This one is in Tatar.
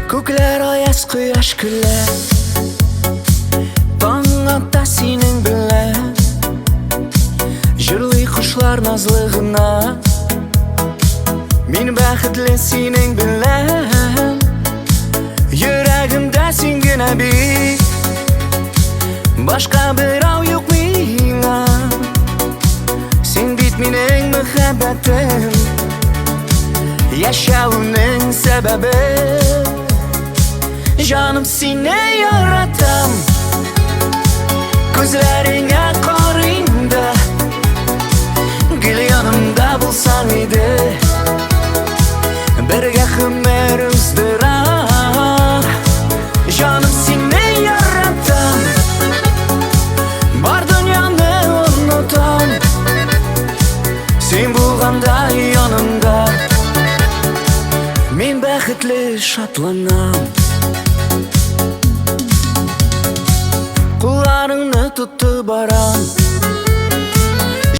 Күкләр аяз, кояш көлә. Таң ата синең белән. Җырлый кошлар назлы гына. Мин бәхетле синең белән. Йөрәгемдә син генә бит. Башка берәү юк миңа. Син бит минең мәхәббәтем. Яшәвемнең сәбәбе. Җаным, сине яратам. Күзләреңә карыйм да. Гел янымда булсаң иде. Бергә гомер уздыра. Җаным, сине яратам. Бар дөньяны онытам. Син булганда янымда. Мин бәхетле, шатланам. Кулларыңны тотып барам.